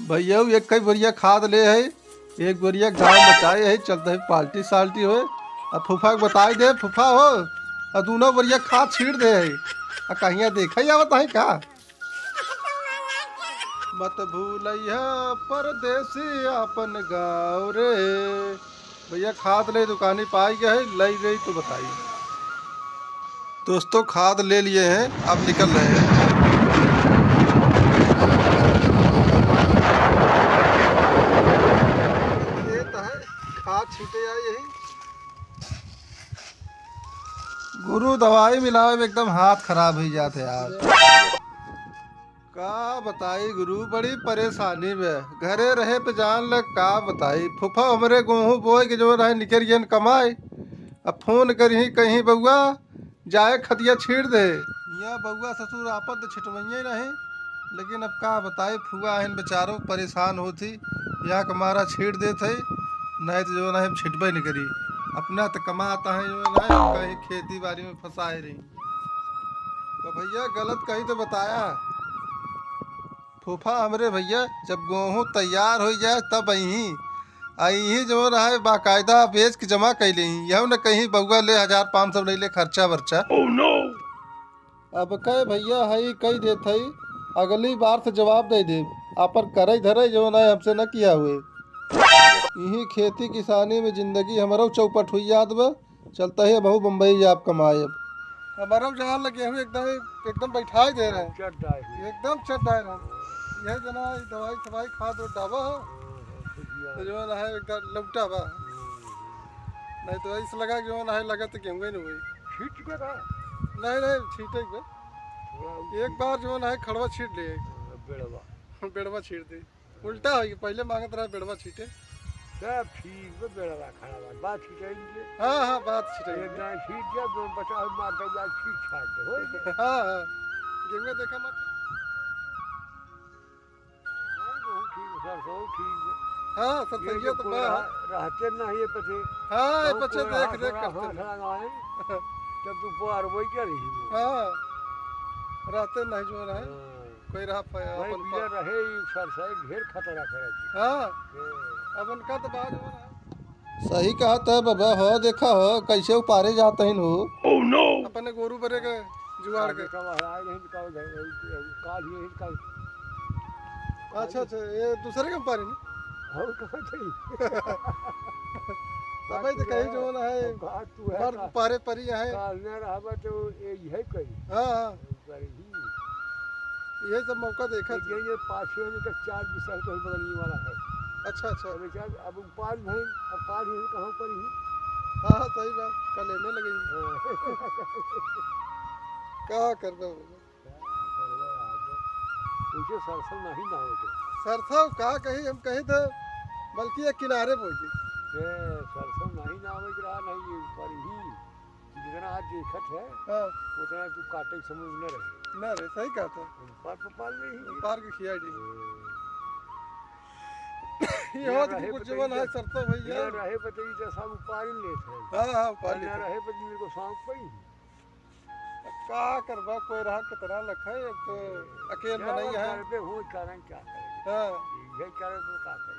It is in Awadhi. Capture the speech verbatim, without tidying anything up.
भैया, एक कई बोरिया खाद ले है, एक बोरिया गाँव बचाए है, चलत है पार्टी साल्टी होए। अब फूफा के बताई दे, फूफा हो, अब दूनो बोरिया खाद छीट दे है। अब कहिया देखा ही आवत है का? मत भूलैहा परदेसी आपन गाँव रे। भैया, खाद ले दुकानी पाई गए है, लई गई तो बताई। दोस्तों, खाद ले लिए हैं, अब निकल रहे हैं। खेत है, खाद छीटे आए यही। गुरु, दवाई मिलावे में एकदम हाथ खराब हुई जात है यार। का बताई गुरु, बड़ी परेशानी में। घरे रहे पे जान लग, का बताई। फूफा हमरे गोहूँ बोए के जो रहे निकल गए कमाए। अब फोन करिहीं कहीं बउआ जाए खदिया छीट दे। यहाँ बउआ ससुर आपन तो छिटवइये नहीं, लेकिन अब का बताई, फुआ हन बेचारो परेशान होत ही, यहाँ के मारा छीट देत है, नहीं तो जो है हम छिटबे नहीं करी। अपना तो कमाता है जो है कहीं खेती बाड़ी में फंसाए रही। तो भैया गलत कहीं तो बताया। फूफा हमरे भैया जब गोहूँ तैयार होइ जाए तब अइहीं, अइहीं जो रहे बाकायदा बेच के जमा कइ लेहीं। यहू न कहीं बउआ ले हजार पाँच सौ ले ले खर्चा वर्चा। Oh no! अब कहे भैया हई कहि देत हई, अगली बार से जवाब दे देब। आपन करे धरे जो ना हमसे न किया हुए। इही खेती किसानी में जिंदगी हमरो चौपट हुई जात बा। चलता है बहू बम्बई जाब कमाए अब। हमारा जान लगे हुए एकदम, एकदम बैठाए दे रहे हैं। चट डाए हुए। एकदम चट डाए रहे हैं। यही जना ई दवाई सवाई खाद उद डाबा हो। हाँ, हाँ, ठीक है। तो जो है एकदम लौटा बा। हम्म। नहीं तो ऐसे लगा कि जो है लगत गेहूं ही नहीं हुई। छीट चुका था? नहीं, नहीं, छीटे के बा। थोड़ा एक बार जो है खड़वा छीट लिए। हाँ, बेड़वा। बेड़वा छीट दी। उल्टा हो गया, पहले मांगत रहा बेड़वा छीटे। सब ठीक बा, बेड़वा खड़ा बा, बात छिटाई दे। हाँ, हाँ, बात छिटाई एक दे। दाएं छीट दिया, दो बचा हुआ मार दो, बात छीट छाट दे, हो गया। हाँ, हाँ, गेहुआ देखा मत। नहीं, बहुत ठीक, सरसों ठीक बा। हाँ, ये सरसों जो तो कोई बा। रहा-, रहते ना ये पते। हाँ, ये तो पचे कोई देख रहा, रेख थोड़ा करते हाथ नहीं। लगाए, तब तो पार वही क्या रही। हाँ, रहते नहीं जो रहे। हाँ। कोई रहा प-, भाई, अपन बिया पा- रहे, ई सरसाई ढेर खतरा करे थी। हाँ। ए। अब उनका तो बाज हो रहा है। सही कहत है बाबा, हो देखा हो, कैसे उपारे जात हइन हो। Oh no! अपने गोरू बरे के जुगाड़ के। देखा वहाँ आए नहीं, निकाल गए, काल ही निकाल। अच्छा, अच्छा, ये दूसरे के उपारे नहीं? और कहाँ थे? तब भाई तो कहीं जो ना है, अब कहाँ तू है, मर्द का-, उपारे परी है। काल न रहबा तो ये, यही करी। हाँ, हाँ। पर ही। ये सब मौका देखा ये, था। ये, ये पाछे में का चार बीसा तो बगल वाला है। अच्छा, अच्छा। अब चार, अब पार नहीं, अब पार नहीं कहाँ पर ही। हाँ, हाँ, सही बात। कल एने लगे। हाँ। का करबे बाबा? क्या करबे आदमी? उनके सरसों नहीं ना होते। सरसों का कही, हम कही थे, बल्कि ये किनारे बोई। ये सरसों नहीं ना होते रहा, नहीं ये ऊपर ही। जितना आज देखत है, हाँ। उतना तू काटे के समय में न रहे। न रहे, सही कहत है। पार तो पार नहीं। पार के खिया दी। हम्म। ये ये हो रहे देखो, जीवन बताइए, है सरता भैया। ये रहे बताइए, जैसा हम पार ही लेते हैं। हाँ, हाँ, पार और लेते ना हैं। रहे बताइए, मेरे को सांप पाई। अब का करबा, कोई रहा कितना लख है, अब तो अकेल क्या बनाई है। करबे हो, कारण क्या करें? हाँ। यही कारण तो का करें।